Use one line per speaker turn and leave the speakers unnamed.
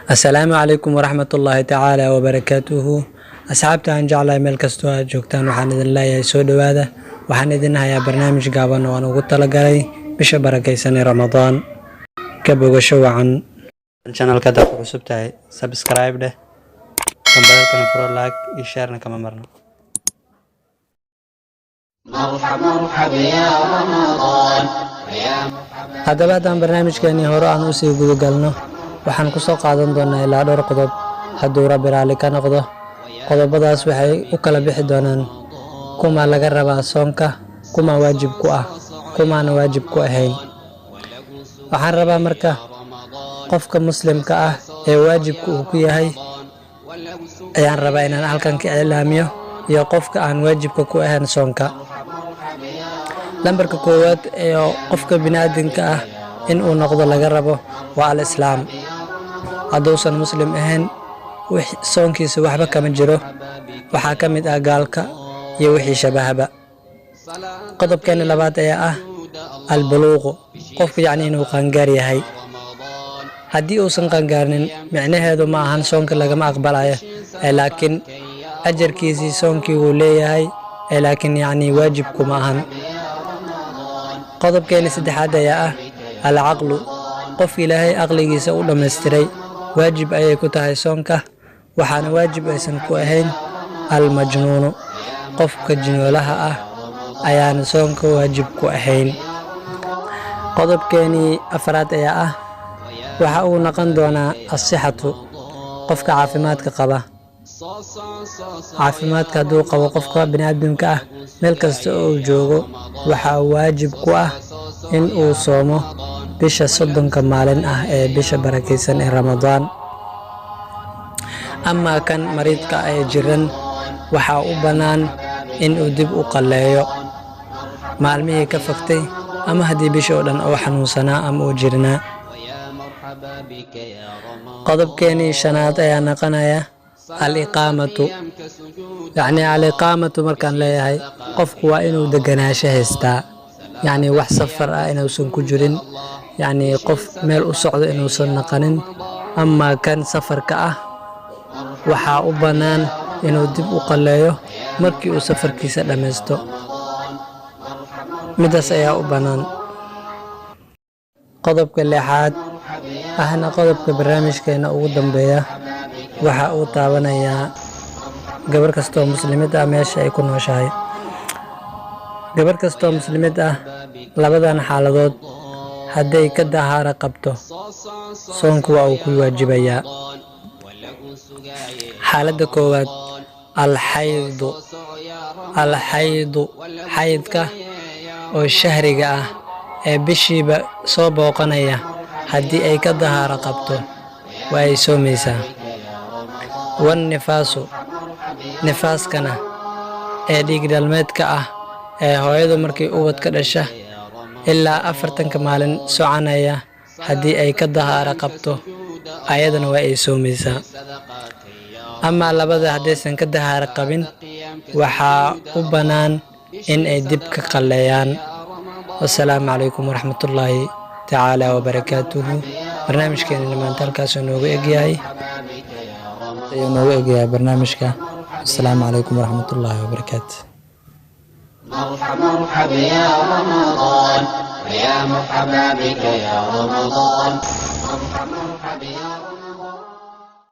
Assalaamu calaykum waraxmatullaahi tacaala wabarakaatuhu. Asxaabta aan jeclahay, meel kastoo aad joogtaan, waxaan idin leeyahay soo dhowaada. Waxaan idin hayaa barnaamij gaaban oo aan ugu talagalay bisha barakaysan ee Ramadaan. Ka bogasho wacan. Channelka haddaad ku cusub tahay, subscribe dheh, gambaleelkana furo, like iyo sharena kama marno.
مرحب مرحب يا رمضان يا مرحبا.
Haddaba, haddaan barnaamijkeenii hore aan usii gudagalno, waxaan kusoo qaadan doonaa ilaa dhowr qodob, hadduu Rabbi raalli ka noqdo. Qodobadaas waxay u kala bixi doonaan: kuma laga rabaa soonka, kuma waajib ku ah, kumaana waajib ku ahayn. Waxaan rabaa marka qofka Muslimka ah ee waajibka uu ku yahay ayaan rabaa inaan halkan ka iclaamiyo, iyo qofka aan waajibka ku ahayn soonka. Lambarka koowaad ee qofka bini'aadamka ah in uu noqdo laga rabo waa al Islaam. Hadduusan Muslim ahayn, soonkiisa waxba kama jiro. Waxaa ka mid ah gaalka iyo wixii shabahaba. Qodobkeena labaad ayaa ah albuluuqu, qofku yacni inuu qaangaar yahay. Haddii uusan qaangaarnin, micnaheedu ma ahan soonka lagama aqbalayo, ee laakiin ajarkiisii soonkii wuu leeyahay, ee laakiin yacni waajibku ma ahan. Qodobkeena saddexaad ayaa ah alcaqlu. Qof Ilaahay aqligiisa u dhammaystiray waajib ayay ku tahay soonka. Waxaana waajib aysan ku ahayn almajnuunu, qofka jinoolaha ah ayaana soonka waajib ku ahayn. Qodobkeenii afraad ayaa ah, waxa uu noqon doonaa asixatu, qofka caafimaadka qaba. Caafimaadka hadduu qabo qofka biniaadamka ah, meel kasta oo uu joogo, waxaa waajib ku ah in uu soomo bisha 30-ka maalin ah ee bisha barakaysan ee Ramadaan. Amaa kan mariidka ah ee jiran, waxaa u bannaan in uu dib u qalleeyo maalmihii ka fagtay, ama haddii bisha oo dhan uu xanuunsanaa ama uu jirnaa. Qodobkeenii shanaad ayaa noqonaya al-iqaamatu. Yacni al-iqaamatu markaan leeyahay, qofku waa inuu deganaansho haystaa, yacni wax safar ah inuusan ku jirin, yacni qof meel u socdo inuusan naqanin. Amaa kan safarka ah, waxaa u bannaan inuu dib u qalleeyo markii uu safarkiisa dhammaysto. Midaas ayaa u bannaan. Qodobka lixaad, ahna qodobka barnaamijkeena ugu dambeeya, waxa uu taabanayaa gabar kastoo Muslimid ah meesha ay ku nooshahay. Gabar kastoo Muslimid ah, labadan xaaladood hadday ka dahaaro qabto, soonku waa uu ku waajibayaa. Xaaladda koowaad, alxaydu. Alxaydu, xaydka oo shahriga ah ee bishiiba soo booqanaya, haddii ay ka dahaaro qabto, waa ay soomaysaa. Wan nifaasu, nifaaskana ee dhiig dhalmeedka ah ee hooyadu markay ubad ka dhasha ilaa 40-ka maalin soconaya, haddii ay ka dahaaro qabto, ayadana waa ay soomaysaa. Amaa labada haddaysan ka dahaaro qabin, waxaa u bannaan in ay dib ka qalleeyaan. Wassalaamu calaykum waraxmatullaahi tacaala wabarakaatuhu. Barnaamijkeenina maanta halkaasuu noogu egyahay, ayuu noogu egyahay barnaamijka. Assalaamu calaykum waraxmatullaahi wabarakaatu.
مرحب مرحب يا رمضان، ويا مرحبا بك يا رمضان، مرحب مرحب يا رمضان.